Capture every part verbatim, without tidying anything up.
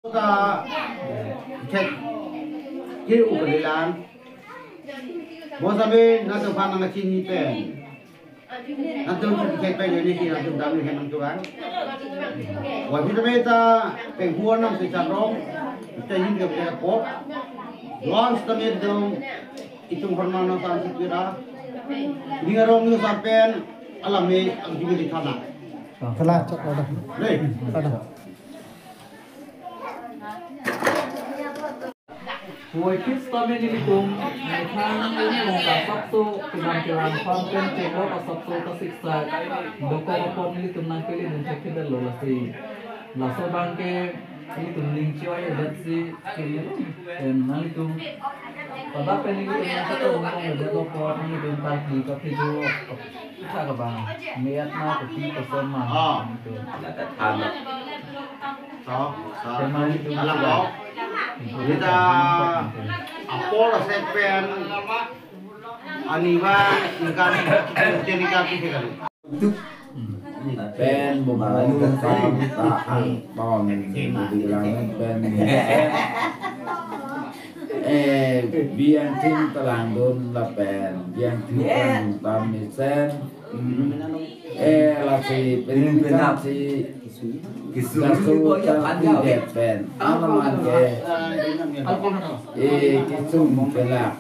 Ta, cek, ke u kalilang. Bonsame nangtum aphan nangkachini pen, nangtum cek pen ini si nangtum dam ni hem nangtum an. Wa sitame ta penghuan nang si charong, ta yin ke ke po. Launch tame dong, itum horna nang san si kira. Ning arong ni sampen alam ni ang jibili thana. Kalang chok ada. Dei. Ada. Puvoiphit sitame nelitum methang ongkasapso kedam kelang aphan pen cheklo kasapso kasiksa dokok apot nelitum nangkele nangthekthedetlo lasi. Laso abangke nelitum ning choi adet si kele pen nelitum pada pen nelitum nangketong nangketong dokok nelitum tangki kaphijo. Kita ke bang, niat na kopi kosong mah. Ah. Gitu. Ada than. So, so. Tema itu. Alam ko. Kita apor sepen aniwa ikan jenika kita kan. Pen bumanu tam ta angton bilang pen. Eh, biang tin talangdun lapen biang tin talangdun tam mesen. Eh, lasi peningkan si kisung laso ni boya ta panjang. Tidak pen. Alaman ke. Eh, kisung pelak.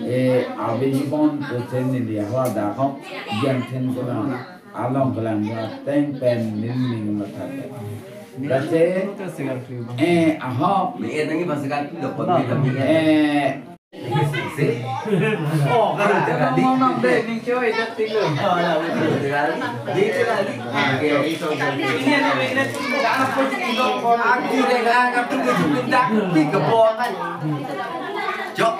Eh, abis pon kusen ni dia hoa dah kok. Biang tin talangdun. Along kelang ya teng pen ning ning matha. Dase, eh, ahok. Me eh, nangi bangsa kan tu dapat me kami kan. Eh, oh, kan ada kan di. Ngomong deh, ning choi, dah tinggal. Oh, ya, betul. Di itu lah, di. Oke. Ini ada, ini ada. Aku deh, kan, kan, tunggu, tunggu, tak, tapi kebon kan. Jok.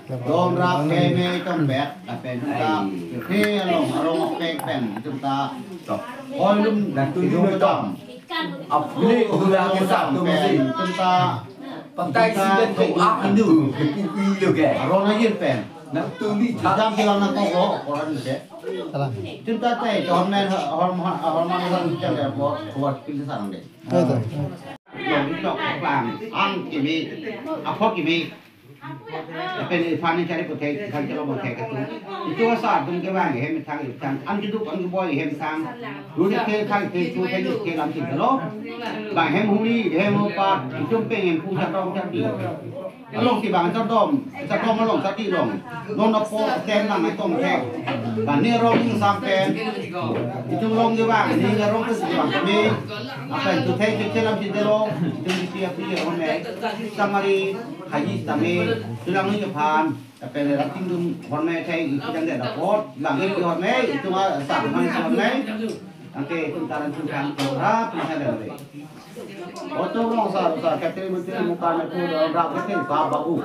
Dom rap keme tong bet, lapen ta he along arong pek pen itum ta hoi lum dan tu lum dom. Apli hula kisam pen itum ta pantai si ben ko ah andu ke pi pi lo ke. Arong na yin pen. Na tu ni ta jam bilang na ko ko koran ke. Salam. Itum ta te hon men hon hon hon man hon ke le ko ko pil sang de. Betul. Long ni lok klang ang kimi, aphok kimi. Lapen iphan ni chari puthek, iphan chalo puthek atum. Itum asar atum kevang hem thang hem thang. An keduk an keboi hem thang. Lu ni ke thang ke chu ke ke lam thik lo. Bang hem huli, hem hupat, itum peng hem phu chatong chati. Along si bang chadom, chadom along chati long. Non apo ten nang ai tong thek. Bang ni arong ning sampen. Itum along kevang, ni arong ke si bang kami. Apa itu thek ke lam thik lo. Itum di pia pia hon me. Samari haji tame, tulang ni aphan, tapi ada rating dum hon me thai ikan dia dapat, bang ini hon me, itu mah sah hon me hon me. Nanti itu taran tuhan kurap, masa ada lagi. Oto rong sa, sa, katri menteri muka metu, rap ke sa babu.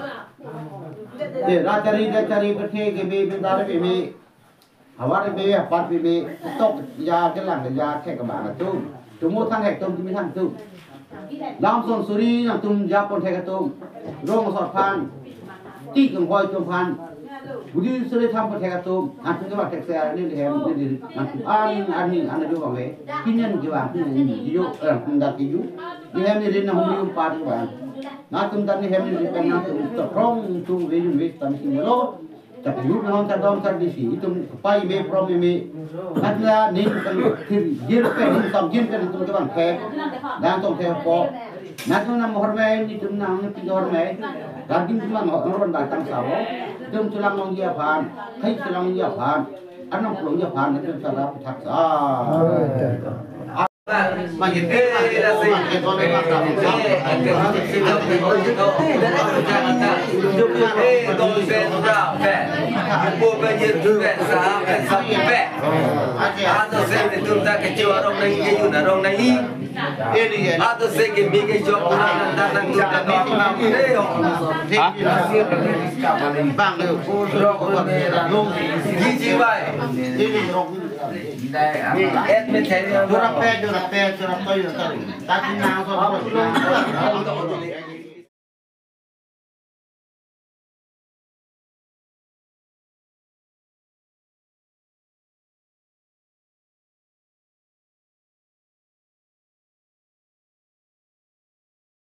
De, ra chari, ra chari, pethe ke be, bendar ke me. Havar be, apar be, tok ya kelang ya thek abang atum. Tumu thang hek tum kimi thang tum. Lam son suri nangtum ya pon thek atum. Rong asor aphan. Tik anghoi atum aphan. Budi suri tham pon thek atum. Antum ke ba thek se ni hem ni nangtum an an ni an aju bang le. Pinian ke bang ni yo, eh, ndak ke yo. Ni hem ni rin na hum yum pat ke bang. Nangtum dan ni hem ni rin nangtum to rong tum ve yum ve tam sing lo. Tapi yur nang chadom chadisi, itum pai me prom me. Atla ning kan thir, jir pen, ning tam jir pen itum ke bang thek. Dan tong thek po. Nangtum nam hor me, itum nang pi hor me. Dan ding itum nang hor ban datang sao. Itum chulang long ji aphan, khai chulang long ji aphan. Anam pulong ji aphan, itum salah puthak sa.